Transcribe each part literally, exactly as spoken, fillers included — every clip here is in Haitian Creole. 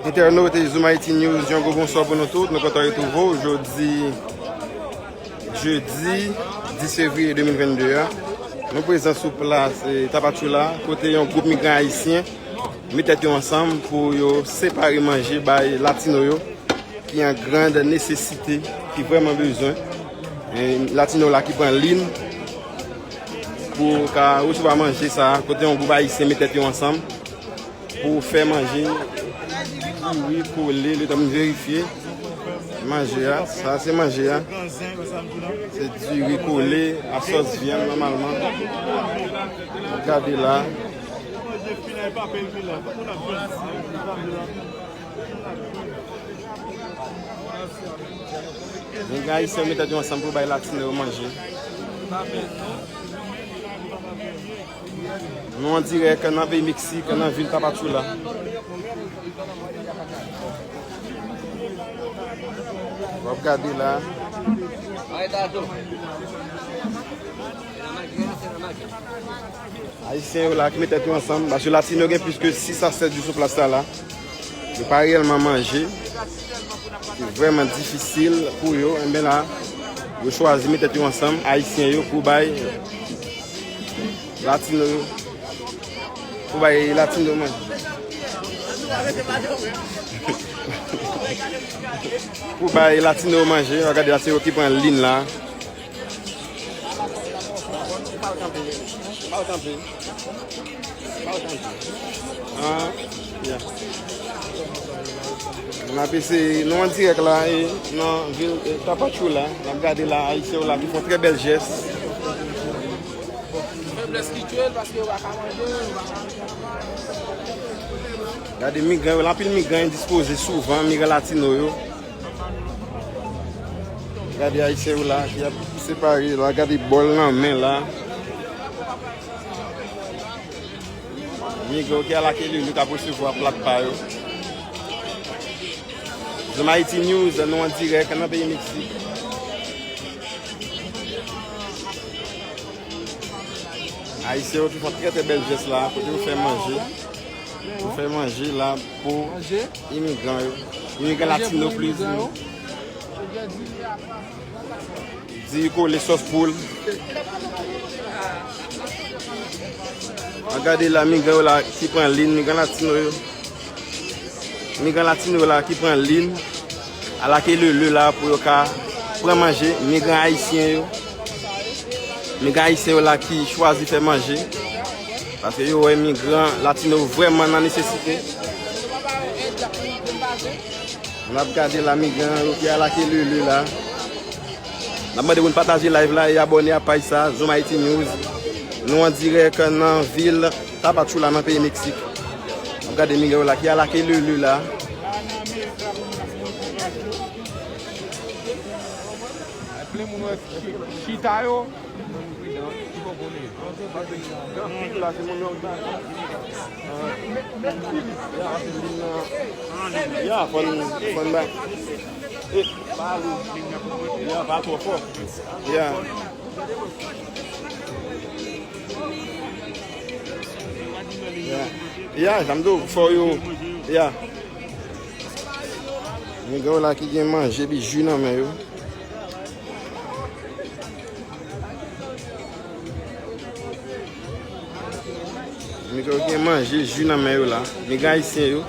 Entènot Zoom Haiti News, yon gwo bonswa pou nou tout. Nou kontan retwouve w jodi, jedi dis fevriye de mil vennde a. Nou prezan sou plas, eh, Tapachula, kote yon gwoup migran ayisyen met tèt yo ansanm pou yo separe manje bay latino yo ki an grand nesesite, ki vrèman bezwen. E, latino la ki pran lin pou ka resevwa manje sa, kote yon gwoup ayisyen met tèt yo ansanm pou fè manje, diri kole, letan m verifye manje a. Sa se manje a. Se diri kole a sòs vyann nòmalman. Gade la. Nèg ayisyen met tèt yo ansanm pou bay latino yo manje. Nou an dirèk nan peyi Meksik, nan vil Tapachula. W ap gade la. Ayisyen yo la ki met tèt yo ansanm, paske latino gen plis ke sis a sèt jou sou plas sa la. Yo pa reyèlman manje. Se vrèman difisil pou yo. Enben la, yo chwazi met tèt yo ansanm, ayisyen yo, pou bay latino yo. Pou bay latino manje. Pou bay latino manje, w ap gade la, se yo ki pran lin la. Ah, yeah. N ap eseye, nou an dirèk la, e, nan vil, e, Tapachula. N ap gade la, ayisyen yo la ki fè yon trè bèl jès. Feblès ki tye l, paske yo pa ka manje, yo pa ka. Gade migran yo la, anpil migran endispoze souvan, migran latino yo. Gade ayisyen yo la ki ap separe la, gade bòl nan men la. Migran yo ki alakele nou k ap resevwa plat pa yo. Zoom Haiti News, nou an dirèk nan peyi Meksik. Ayisyen yo ki fè trè, trè bèl jès la, kote yo fè manje. Yo fè manje la pou imigran yo. Imigran latino, pliz. Diri kole, sòs poul. An gade la, migran yo la ki pran lin, migran latino yo. Migran latino la ki pran lin, alakele la pou yo ka pran manje. Migran ayisyen yo, migran ayisyen yo la ki chwazi fè manje, paske yo wè migran latino vrèman nan nesesite. N ap gade la, migran yo ki alakele la. N ap mande moun pataje live la e abòne a paj sa, Zoom Haiti News. Nou an dirèk nan vil Tapachula nan peyi Meksik. N ap gade migran yo la ki alakele la. Plen moun wè chita yo. Anpil la, se moun yo. Ya, fòn, fòn bay. Eh, pa ale. Ya, pa twò fò. Ya. Ya. Ya, sa m di w, fò yo. Ya. Migran yo la ki gen manje epi ji nan men yo. Migran yo gen manje, ji nan men yo la. Migran ayisyen yo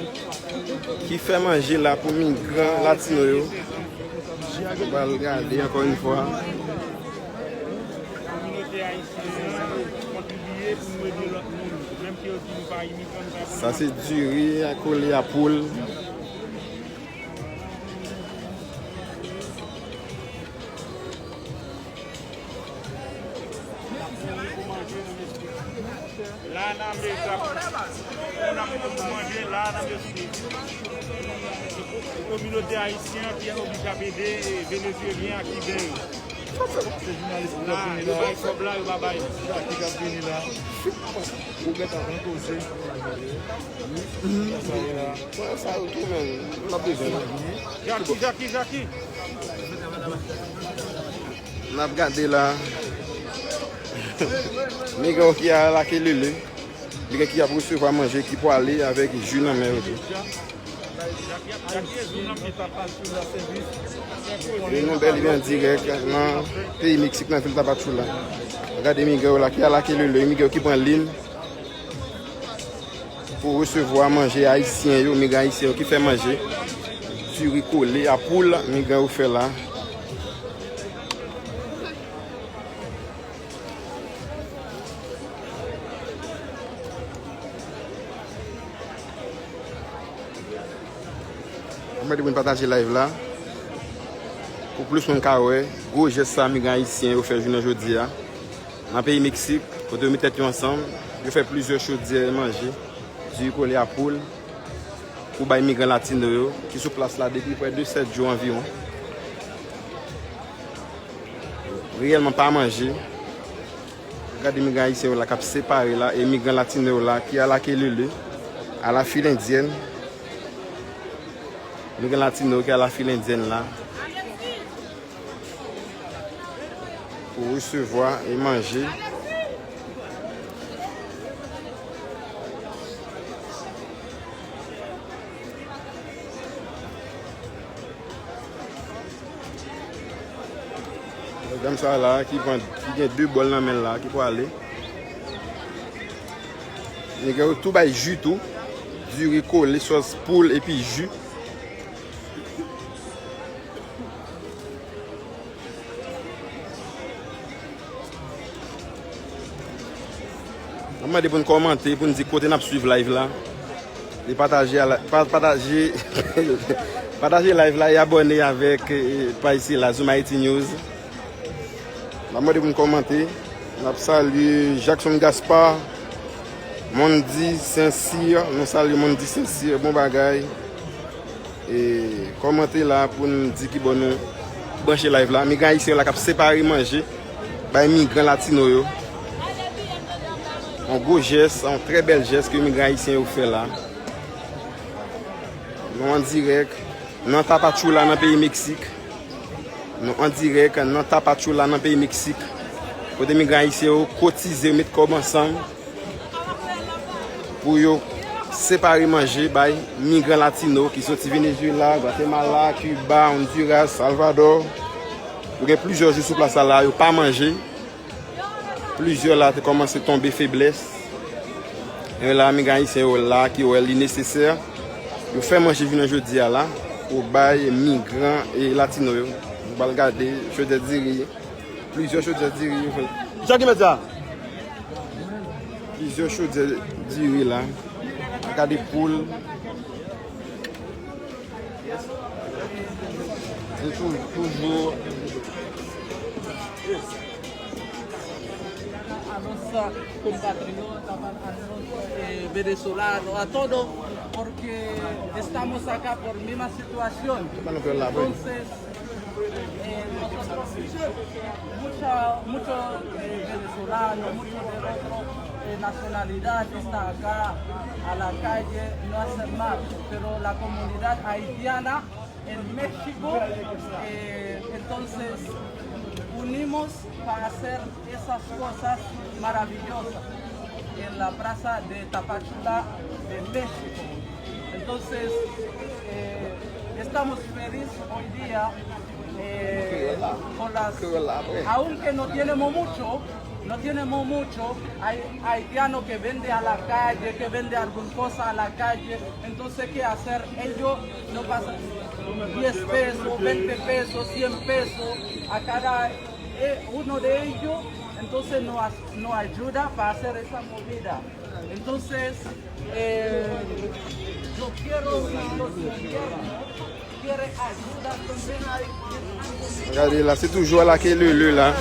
ki fè manje la pou migran latino yo. Nou pral gade ankò yon fwa. Sa se diri a kole a poul. La nan mezon, pou n ap pran pou manje, la nan mezon. Kominote ayisyen an ki oblije ap ede Venezyelyen ak Kiben yo. La, yo bay kòb la, yo pa bay. Ou gentan pran koze. Sa yo tou, men, m pa bezwen. Jackie, Jackie, Jackie. N ap gade la. Migran ki a lakelele. Li gen ki ap resevwa manje ki pwale avèk ji nan men yo tou. E nou bèl e byen an dirèk nan peyi Meksik, nan vil Tapachula. Gade migran yo la ki a lakelele, migran yo ki pran liy pou resevwa manje ayisyen yo, migran ayisyen yo ki fè manje diri kole a poul, migran yo fè la. Mwen mande pou n pataje live la pou plis moun ka wè gwo jès sa migran ayisyen yo fè jounen jodi a nan peyi Meksik, kote yo met tèt yo ansanm, yo fè plizyè chodyè manje, diri kole a poul, pou bay migran latino yo ki sou plas la depi prè de sèt jou anviwon. Reyèlman pa manje. Gade migran ayisyen yo la k ap separe la, e migran latino yo la ki alakelele, alafilendyèn. Migran latino yo ki alafilendyèn la pou resevwa e manje. Medam sa la ki pran, ki gen de bòl nan men l la, ki pwale. Nèg yo tou bay ji tou. Diri kole, sòs poul epi ji. Mwen mande pou n kòmante, pou n di kote n ap swiv live la. E pataje a la, pa, pataje, pataje live la e abòne avèk, eh, paj sila, Zoom Haiti News. N ap mande pou n kòmante. N ap salye Jackson Gaspard, Mondi Saint Cyr. Nou salye Mondi Saint Cyr. Bon bagay. E kòmante la pou n di ki bò nou branche live la. Migran ayisyen yo la k ap separe manje bay migran latino yo. Yon gwo jès, yon trè bèl jès ke migran ayisyen yo fè la. Nou an dirèk nan Tapachula, nan peyi Meksik. Nou an dirèk nan Tapachula, nan peyi Meksik, kote migran ayisyen yo kotize, yo met kòb ansanm pou yo separe manje bay migran latino ki soti Venezuela, Gwatemala, Kiba, Honduras, Salvador. Yo gen plizyè jou sou plas la, yo pa manje. Plizyè la te kòmanse tonbe feblès. E la, migran ayisyen yo la ki wè li nesesè, yo fè manje jounen jodi a la pou bay migran e latino yo. Nou pral gade chodyè diri. Plizyè chodyè diri yo fè. Jan ki mèt sa? Plizyè chodyè diri la. Gade poul. E tou, toujou. A los compatriotas, a los, eh, venezolanos, a todos, porque estamos acá por misma situación. Entonces, eh, nosotros, mucha, muchos, eh, venezolanos, muchos de otras, eh, nacionalidades están acá a la calle, no hacen mal, pero la comunidad haitiana en México, eh, entonces unimos para hacer esas cosas maravillosas en la plaza de Tapachula de México. Entonces, eh, estamos felices hoy día, eh, con las, aunque no tenemos mucho, no tenemos mucho, hay haitianos que venden a la calle, que venden alguna cosa a la calle, entonces, ¿qué hacer? Ellos no pasan diez pesos, veinte pesos, cien pesos a cada, eh, uno de ellos, entonces no, ha- no ayuda para hacer esa movida. Entonces, eh, yo quiero, si los gobiernos quieren ayuda, entonces, Gade la, se toujou alakelele la.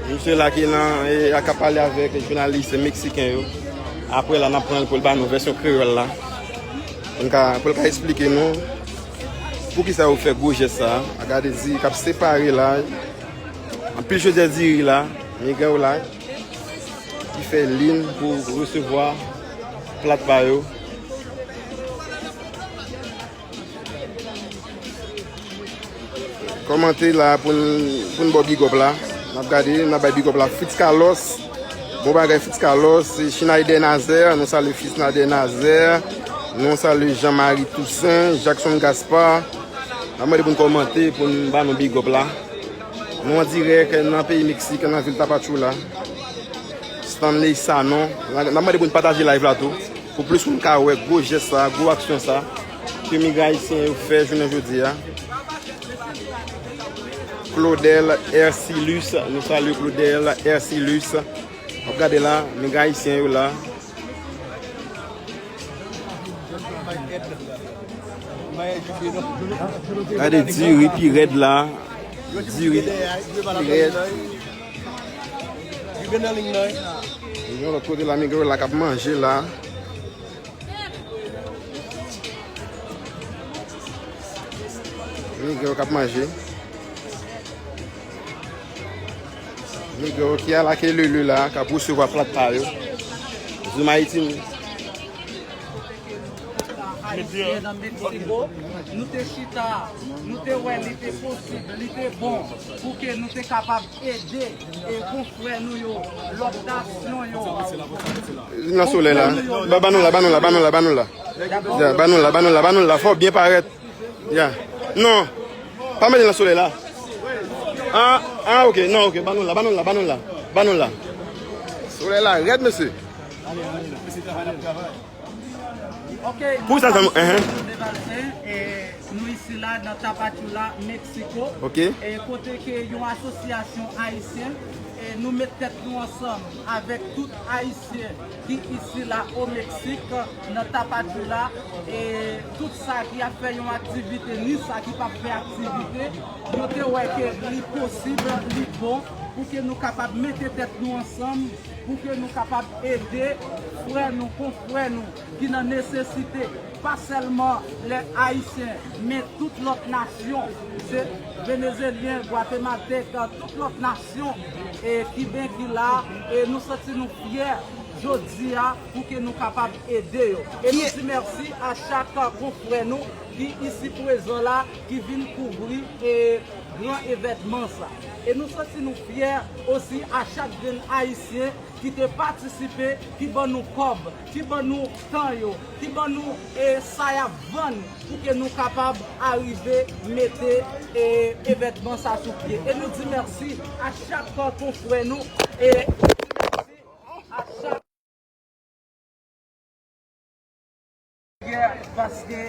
Misye la ki nan, e, a k ap pale avèk jounalis meksiken yo. Apre la, n ap pran l pou l ba nou vèsyon kreyòl la. Pou l ka, pou l ka eksplike nou poukisa yo fè gwo jès sa a. Gade diri k ap separe la. Anpil chodyè diri la. Migran yo la. Ki Fè lin pou resevwa plat pa yo. Kòmante la pou n, pou n ba w big up la. N ap gade, n ap bay big up la. Fritz Carlos. Bon bagay, Fritz Carlos. Schneider Nazaire. Nou salye Fritz Nazaire Nazaire. Nou salye Jean Marie Toussaint, Jackson Gaspard. N ap mande pou n kòmante, pou n ba nou big up la. Nou an dirèk nan peyi Meksik, nan vil Tapachula. Stanley Sanon. N ap mande pou n pataje live la tou. Pou plis moun ka wè gwo jès sa, gwo aksyon sa ke migran ayisyen yo fè jounen jodi a. Claudel Ercilus, nou salye Claudel Ercilus. W ap gade la, migran ayisyen yo la. Gade diri pi rèd la. Diri pi rèd. Yon lòt kote la, migran yo la k ap manje la. Migran yo k ap manje. Migran yo ki alake lele la, k ap resevwa plat pa yo. Zoom Haïti. Ayisyen nan Meksiko, nou te chita, nou te wè li te posib, li te bon pou ke nou te kapab ede e konfrè nou yo, lòt nasyon yo. Nan solèy la. Ba, ba nou la, ba nou la, ba nou la, ba nou la. Ya, ba nou la, ba nou la, ba nou la. Fò w byen parèt. Ya. Non. Pa mete nan solèy la. Ah, ah, ok, non, ok. Ba nou la, ba nou la, ba nou la. Ba nou la. Solèy la rèd, mesye. Ok, pou sa, nou, eh, nou isi la nan Tapachula, Meksiko. Ok. E kote ke yon asosyasyon ayisyen, e nou met tèt nou ansanm avèk tout ayisyen ki isi la o Meksik, nan Tapachula, e tout sa ki ap fè yon aktivite, ni sa ki p ap fè aktivite, nou te wè ke li posib, li bon, pou ke nou kapab mete tèt nou ansanm, pou ke nou kapab ede frè nou, konfrè nou ki nan nesesite, pa sèlman lè Ayisyen, men tout lòt nasyon, se Venezelyen, Gwatemaltèk, tout lòt nasyon, e Kiben ki la, e nou santi nou fyè jodi a pou ke nou kapab ede yo. E nou di mèsi a chak konfrè nou ki isi prezan la, ki vin kouvri, e, gran evènman sa. E nou santi nou fyè osi a chak grenn Ayisyen ki te patisipe, ki ban nou kòb, ki ban nou tan yo, ki ban nou, e, sa y ap vann pou ke nou kapab arive mete, e, evènman sa sou pye. E nou di mèsi a chak konfrè nou, e nou di mèsi a chak paske